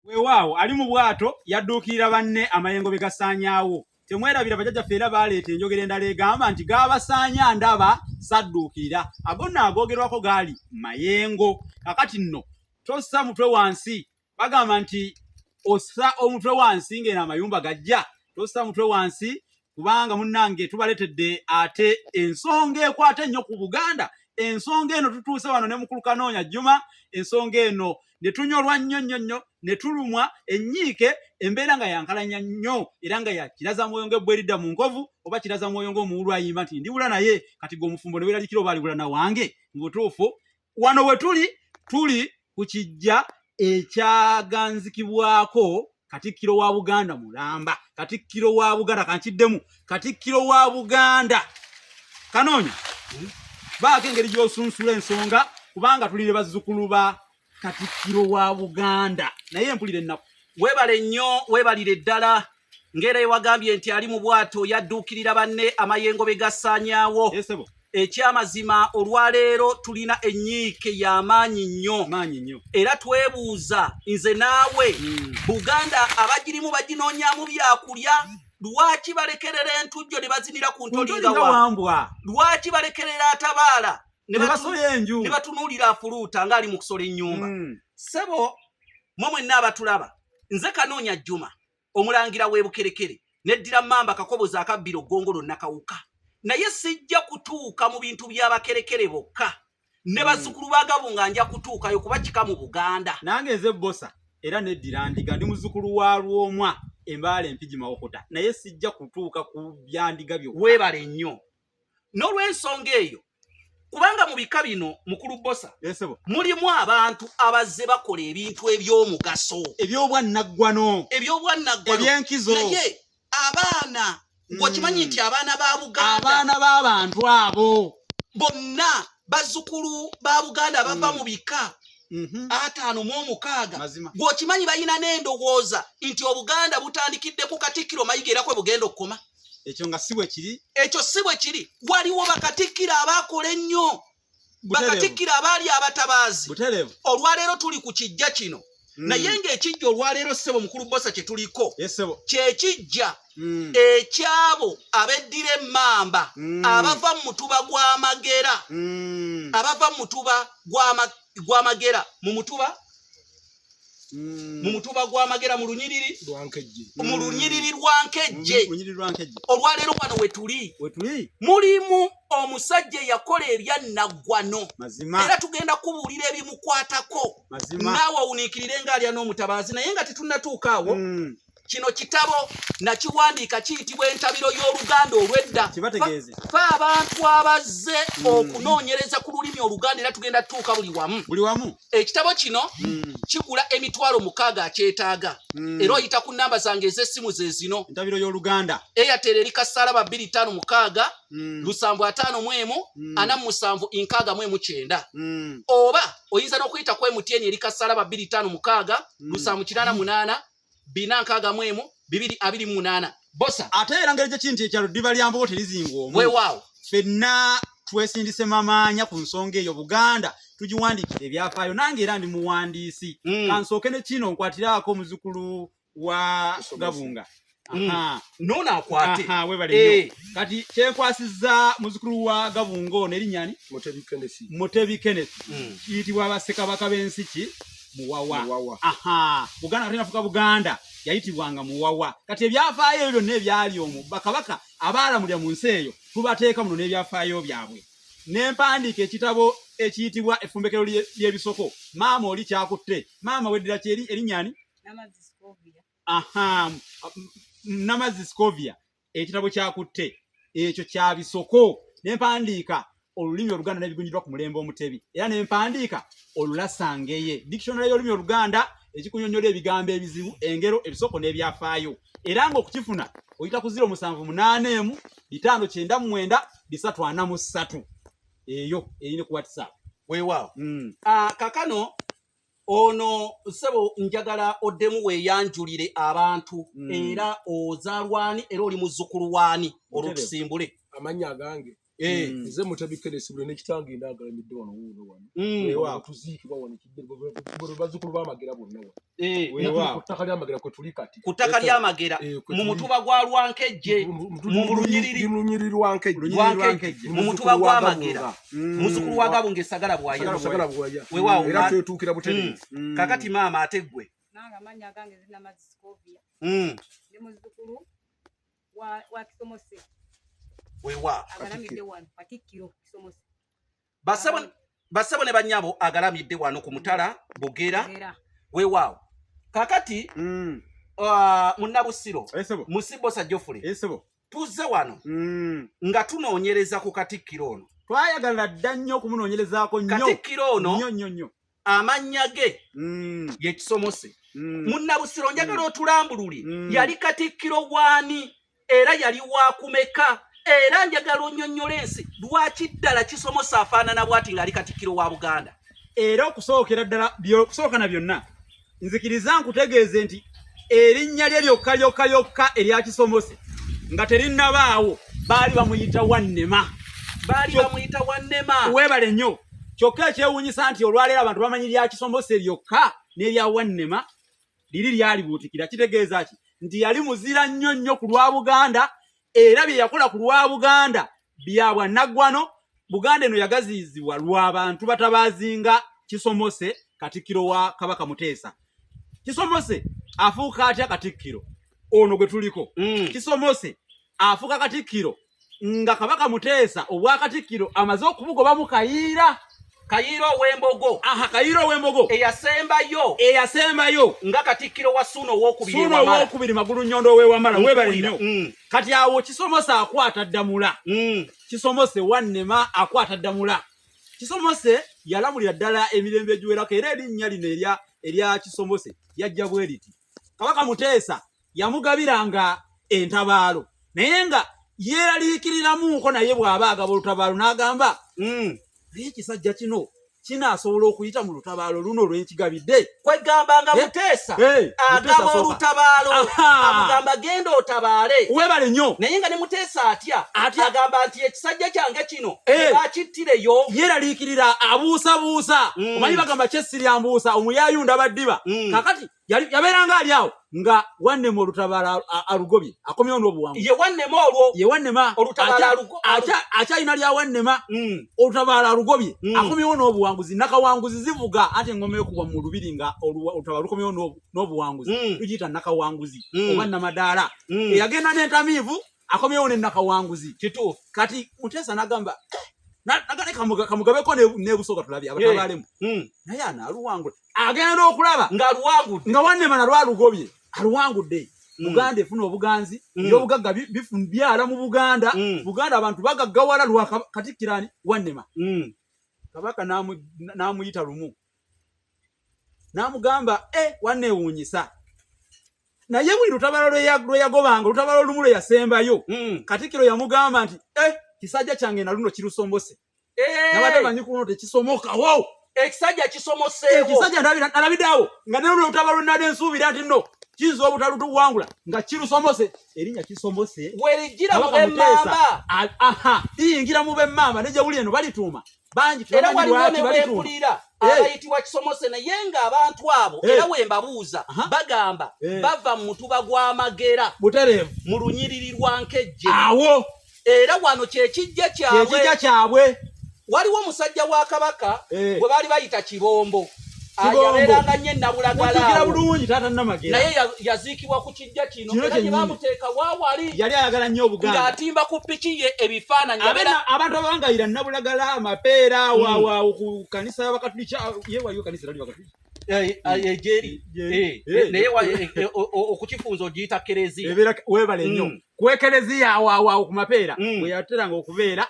Weewaawo ali mu bwato yadduukirira banne amayengo be gasaanyaawo. Temwerabira bajjajjaffe era baaleeta enjogera endala egamba nti gaabasaanya ndaba sadduukirira. Ago nno agoogerwako gaali mayengo. Kakati nno tossa mutwe wansi. Bagamba nti ossa omutwe wansi ng'eno amayumba gajja. Tossa mutwe wansi kubanga munnange tubaletedde ate ensonga ekwata ennyo ku Buganda. Ensonga eno tutuuse wano ne mukulu Kanoonya Juma, ensonga eno ne tunyolwa nnyo nnyo nnyo ne tulumwa ennyiike, embeera nga yankalanya nnyo era nga ya kiraza mwoyo ng'ebbwa eridda mu nkovu oba kiraza mwoyo ng'omuwulu ayimba nti ndibula naye kati gwe omufumbo ne weeralikira oba alibula na wange. Mu butuufu wano we tuli, tuli ku kijja ekyaganzikibwako Katikkiro wa Buganda mulamba. Katikkiro wa Buganda, kankiddemu, Katikkiro wa Buganda Kanoonya, baako engeri gy'osunsula ensonga kubanga tuli ne bazzukulu ba Katikkiro wa Buganda, naye mpulira ennaku. Weebale nnyo, weebalire ddala. Ng'era ewagambye nti ali mu bwato yadduukirira banne amayengo be gasaanyaawo. Ekyamazima olwaleero tulina ennyiike y'amaanyi nnyo era twebuuza nze naawe, Buganda abagirimu baginoonyaamu byakulya, lwaki balekerera entujjo ne bazinira ku ntoli nga wambwa? Lwaki balekerera atabaala ne batunuulira afuluuta ng'ali mu kusola ennyumba? Ssebo mwe mwenna abatulaba, nze Kanoonya Juma omulangira w'ebukerekere, neddira mmamba kakoboza akabbira oggongolo nakawuka, naye sijja kutuuka mu bintu by'abakerekere bokka ne bazzukulu ba Gabunga nja kutuukayo kuba kika mu Buganda. Nange nze Bbosa era neddira ndiga, ndi muzzukulu wa Lwomwa Embaale Empigi Mawokota, naye sijja kutuuka ku bya ndiga byokka. Weebale nnyo n'olw'ensonga eyo, kubanga mu bika bino mukulu Bbosa mulimu abantu abazze bakola ebintu eby'omugaso, eby'obwannaggwano, eby'obwannaggwano, eby'enkizo. Naye abaana ng'okimanyi nti abaana ba Buganda, abaana b'abantu abo bonna bazzukulu ba Buganda bava mu bika 56, gw'okimanyi balina n'endowooza nti Obuganda butandikidde ku Katikkiro Mayiga era kwe bugenda okukoma. Ekyo nga si bwe kiri. Ekyo si bwe kiri. Waliwo bakatikkiro abaakola ennyo, bakatikkiro abaali abatabaazi. Olwaleero tuli ku kijja kino, naye ng'ekijja olwaleero ssebo mukulu Bbosa kye tuliko kyekijja ekyabo abeddira emmamba, abava mu mutuba gw'Amagera, abava mu mutuba gw'Amagera, mu mutuba mu mutuba gw'Amagera, mu lunyiriri mu lunyiriri lwa Nkejje. Olwaleero wano wetuli mulimu omusajja eyakola ebyannaggwano era tugenda kubuulira ebimukwatako, naawe owuniikirire ng'alya n'omutabaazi. Naye nga tetunnatuuka awo, kino kitabo nakiwandiika kiyitibwa Entabiro y'Oluganda Olw'edda. Fe abantu abazze okunoonyereza ku lulimi Oluganda era tugenda tutuuka buli wamu. Buli wamu. Ekitabo kino kigula 60,000 akyetaaga, era oyita ku namba zange ez'essimu ze zino. Entabiro y'Oluganda. Airtel eri kasalaba 256 751 47 69, oba oyinza n'okuyita ku MTN eri kasalaba 256 788 461 228. Bosa. Ate era ngeri gyeki nti ekyalo ddiba lya mbogo terizinga omu. Weewaawo. Ffenna twesindise mamaanya ku nsonga eyo, Buganda tugiwandiikira ebyafaayo, nange era ndi muwandiisi. Kansooke ne kino nkwatiraako muzukulu wa Gabunga. Noono akwate. Webale nnyo. Kati kyenkwasizza muzukulu wa Gabunga ono erinnya ani? Mutebi Kenneth. Mutebi Kenneth. Kiyitibwa Bassekabaka b'Ensiki Muwawa. Aha, Buganda kati nafuka Buganda yayitibwanga Muwawa. Kati ebyafaayo ebyo byonna ebyali omwo, bakabaka abaalamulira mu nsi eyo tubateeka muno n'ebyafaayo byabwe. Ne mpandiika ekitabo ekiyitibwa Effumbekero ly'Ebisoko. Maama oli kyakutte. Maama weddira ki erinnya ani? Namazzi Scovia. Aha, Namazzi Scovia. Ekitabo kyakutte ekyo kya bisoko. Ne mpandiika olulimi Oluganda n'ebigunjibwa ku mulembe Omutebi, era ne mpandiika Olulasangeye, dictionary y'olulimi Oluganda ekikunyonnyola ebigambo ebizibu, engero, ebisoko n'ebyafaayo. Era ng'okukifuna oyita ku 0781 599 343, eyo erine ku WhatsApp. Weewaawo. Kakano ono ssebo njagala oddemu weeyanjulire abantu, era ozaalwani era oli muzzukulu waani, olwo tusimbule. Amannya agange Eh. Nze Mutebi Kenneth Bule ne kitange ndagalamidde wano wuuno wano. Weewaawo. Tuziikibwa wano Kijja, bazzukulu b'Amagera bonna wano. Eh. Weewaawo. Ku ttaka ly'Amagera kwe tuli kati. Ku ttaka ly'Amagera Eh, kwe mu tuli. mutuba gwa Lwankejje mu lunyiriri Mu lunyiriri Lwankejje. Lunyiriri Lwankejje Lwankejje. mu mutuba gw'Amagera. Muzzukulu wa Gabunga Essagala Bwaya. Sagala Bwaya. Weewaawo. Era twetuukira butereevu. Kakati maama ate ggwe. Nange amannya agange nze Namazzi Scovia. Ndi muzzukulu wa Kisomose. Weewaawo. Agalamidde wano Katikkiro Kisomose. Bassebo ne bannyabo agalamidde wano ku mutala Bugera. Weewaawo. Kakati Munnabusiro Musibosa Geoffrey tuzze wano nga tunoonyereza ku Katikkiro ono. Twayagala dda nnyo okumunoonyerezaako nnyo. Katikkiro ono nnyo nnyo nnyo. Amannya ge ye Kisomose. Munnabusiro njagala otulambulule yali Katikkiro w'ani era yali wakumeka, era njagala onnyonnyole ensi lwaki ddala Kisomose afaanana bw'ati ng'ali Katikkiro wa Buganda. Era okusookera ddala okusooka na byonna nzikiriza nkutegeeze nti erinnya lye lyokka lyokka lyokka erya Kisomose nga terinnabaawo baali bamuyita Wannema. Baali bamuyita Wannema. Weebale nnyo. Kyokka ekyewuunyisa nti olwaleero abantu bamanyi lya Kisomose lyokka n'erya Wannema liri lyalibuutikira. Kitegeeza ki? Nti yali muzira nnyo nnyo ku lwa Buganda, era bye yakola ku lwa Buganda bya bwannaggwano. Buganda eno yagaziizibwa lwa bantu batabaazinga Kisomose Katikkiro wa Kabaka Muteesa. Kisomose afuuka atya Katikkiro ono gwe tuliko? Kisomose afuuka Katikkiro nga Kabaka Muteesa obwakatikkiro amaze okubugobamu Kayiira. Kayiira ow'Embogo. Aha, Kayiira ow'Embogo. Eyasembayo. Eyasembayo. Nga Katikkiro wa Ssuuna ow'okubiri. Ssuuna ow'okubiri Magulu Nnyondo ow'Ewamala. Weebale nnyo. Kati awo Kisomose akwata Ddamula. Kisomose Wannema akwata Ddamula. Kisomose yalamulira ddala emirembe egiwerako, era erinnya lino erya Kisomose yajja bwe riti. Kabaka Muteesa yamugabiranga entabaalo, naye nga yeeraliikiriramuuko naye bw'aba agaba olutabaalo n'agamba naye ekisajja kino kinaasobola okuyita mu lutabaalo luno lw'enkigabidde. Kwegamba nga Muteesa agaba olutabaalo amugamba genda otabaale. Weebale nnyo. Naye nga ne Muteesa atya agamba nti ekisajja kyange kino bakittireyo. Yeeraliikirira abuusabuusa. Omanyi bagamba kyessirya mbuusa omuyayunda baddiba. Kakati yabeeranga ali awo nga Wannema olutabaalo alugobye akomyewo n'obuwanguzi. Ye Wannema olwo. Ye Wannema. Olutabaalo akyalina lya Wannema. Olutabaalo alugobye akomyewo n'obuwanguzi. Nakawanguzi zivuga ate engoma ekubwa mu lubiri nga olutabaalo lukomyewo n'obuwanguzi. Tugiyita nakawanguzi oba namadaala. Eyagenda n'entamiivu akomyewo ne nakawanguzi. Kituufu. Kati Muteesa n'agamba kamugabeko n'ebusoga tulabye abatabaalemu. Naye anaaluwangula. Agenda okulaba ng'aluwangudde. Nga Wannema nalwo alugobye. Aluwangudde. Buganda efuna obuganzi, ebyobugagga byala mu Buganda. Buganda abantu bagaggawala lwa Katikkiro ani? Wannema. Kabaka n'amuyita lumu. N'amugamba, wanneewuunyisa. Naye buli lutabaalo lwe yagobanga, olutabaalo olumu lwe yasembayo, Katikkiro yamugamba nti, kisajja kyange na luno kirusombose. Nabadde manyi ku luno tekisomokawo. Ekisajja kisomoseewo. Ekisajja nalabidde awo nga ne luno olutabaalo lwe nnadde nsuubira nti nno kiyinza obutalutuwangula nga kirusomose. Erinnya Kisomose Werijjira mu b'emmamba. Aha, liyingira mu b'emmamba ne gye buli eno balituuma. Bangi Era tebamanyi waliwo lwaki ne balituuma. bwempulira abayitibwa Kisomose naye ng'abantu abo era we mbabuuza bagamba bava mu mutuba gw'Amagera. Butereevu. Mu lunyiriri lwa Nkejje. Awo. Era wano kye kijja kyabwe. Kye kijja kyabwe. Waliwo omusajja wa Kabaka gwe baali bayita Kibombo. Kibombo. Yabeeranga nnyo e Nabulagala Mujjukira awo. bulungi taata Namagera. Naye yaziikibwa ku kijja kino. Kino Era gye kyennyini. baamuteeka waawali. Yali ayagala nnyo Obuganda. Ng'atimba ku piki ye ebifaananyi. Abantu abangayira Nabulagala, Amapeera, wa ku kanisa y'Abakatuliki, ye waliyo kanisa etali Bakatuliki. Gyeri. Gyeri. Naye okukifunza ogiyita kereziya. Ebeera weebale nnyo. Ku ekereziya awo ku Mapeera, we yateranga okubeera.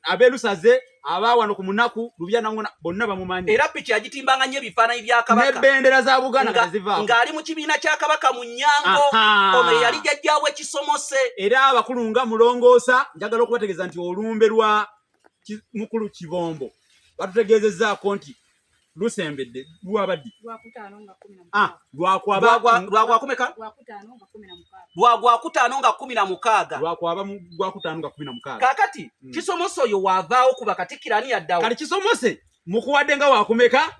Abeerusaze, aba wano ku Munaku, Lubya Nangona, bonna bamumanyi. Era piki yagitimbanga nnyo ebifaananyi bya Kabaka. N'ebendera za Buganda nga tezivaako. Ng'ali mu kibiina kya Kabaka mu Nnyango. Ono yali jjajjaawe Kisomose. Era abakulu nga mulongoosa, njagala okubategeeza nti olumbe lwa Mukulu Kibombo batutegeezezzaako nti Lusembedde lwabaddi lwakwakumeka lwagwakutaano nga 16 lwakwaba gwakutaano nga 16. Kakati Kisomose oyo waavaawo ku bakatikkiro ani yaddawo? Kati Kisomose mukuwadde nga wakumeka?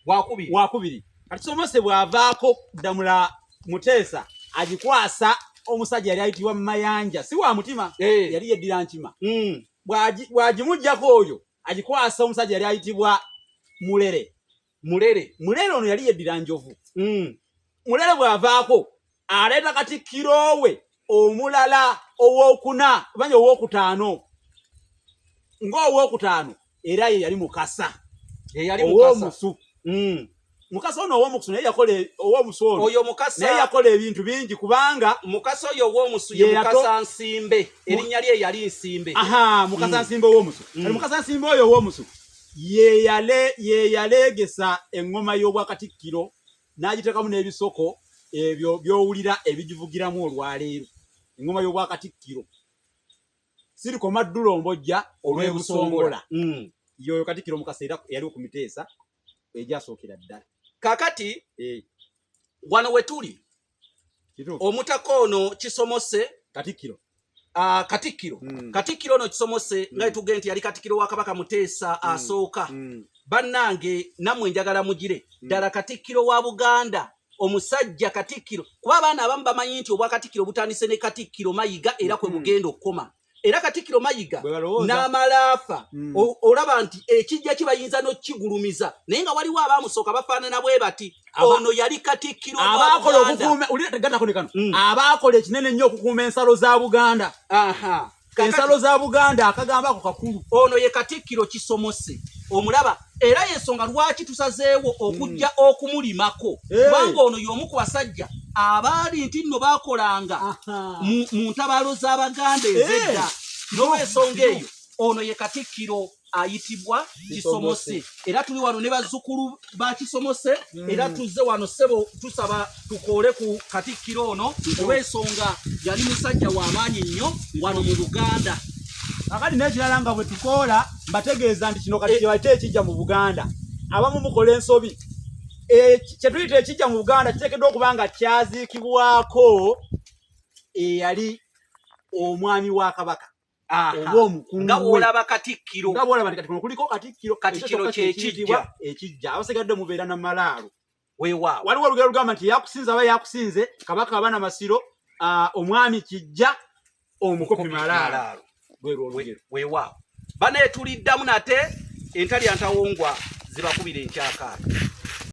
Wakubiri. Wakubiri. Kati Kisomose bw'avaako Ddamula Muteesa agikwasa omusajja yali ayitibwa Mayanja, si wa mutima, yali yeddira Nkima. Bw'agimuggyako oyo agikwasa omusajja yali ayitibwa Mulere. Mulere. Mulere ono yali yeddira Njovu. Mulere bw'avaako aleeta katikkiro we omulala owookuna banya owookutaano, ng'owookutaano era ye yali Mukasa. Ow'omusu. Mukasa ono ow'omusu naye yakola ow'omusu ono. Oyo Mukasa naye yakola ebintu bingi kubanga Mukasa oyo ow'omusu ye Mukasa Nsimbe, erinnya lye yali Nsimbe. Aha, Mukasa Nsimbe ow'omusu. Mukasa Nsimbe oyo ow'omusu ye yaleegesa eŋŋoma y'obwakatikkiro n'agiteekamu n'ebisoko ebyo by'owulira ebigivugiramu olwaleero. Eŋŋoma y'obwakatikkiro sirikoma ddulombojja olw'ebusongola. Yoyo Katikkiro Mukasa era yali okumiteesa egyasookera ddala. Kakati wano we tuli omutaka ono Kisomose Katikkiro Katikkiro Katikkiro ono Kisomose nga tugende nti yali Katikkiro wa Kabaka Muteesa asooka. Bannange nammwe njagala mugire ddala Katikkiro wa Buganda omusajja Katikkiro, kuba abaana abamu bamanyi nti obwakatikkiro butandise ne Katikkiro Mayiga era kwe bugenda okukoma. Era Katikkiro Mayiga n'amala afa, olaba nti ekijja kibayinza n'okukigulumiza, naye nga waliwo abaamusooka bafaanana bwe bati. Ono yali Katikkiro abakola okukuuma abaakola ekinene ennyo okukuuma ensalo za Buganda. Ensalo za Buganda akagamba ako kakulu. Ono ye Katikkiro Kisomose omulaba, era y'ensonga lwaki tusazeewo okujja okumulimako, kubanga ono y'omu ku basajja abaali nti nno baakolanga mu ntabaalo z'Abaganda ez'edda. N'olw'ensonga eyo ono ye Katikkiro ayitibwa Kisomose, era tuli wano ne bazzukulu ba Kisomose, era tuzze wano ssebo tusaba tukoole ku Katikkiro ono olw'ensonga yali musajja w'amaanyi nnyo wano mu Buganda. Akati n'ekirala nga bwe tukoola mbategeeza nti kino kati kye ekijja mu Buganda. Abamu mukola ensobi. Kye tuyita ekijja mu Buganda kiteekeddwa okuba nga kyaziikibwako eyali omwami wa Kabaka. Nga bw'olaba Katikkiro, nga bw'olaba nti kati kuliko Katikkiro, Katikkiro kyekijja ekijja, abasigadde mubeera na malaalo. Weewaawo waliwo olugero lugamba nti yakusinze aba yakusinze Kabaka aba na Masiro, omwami kijja omukopi malaalo. Weewaawo baneetuliddamu nate entalya ntawongwa zibakubira enkyakaalo.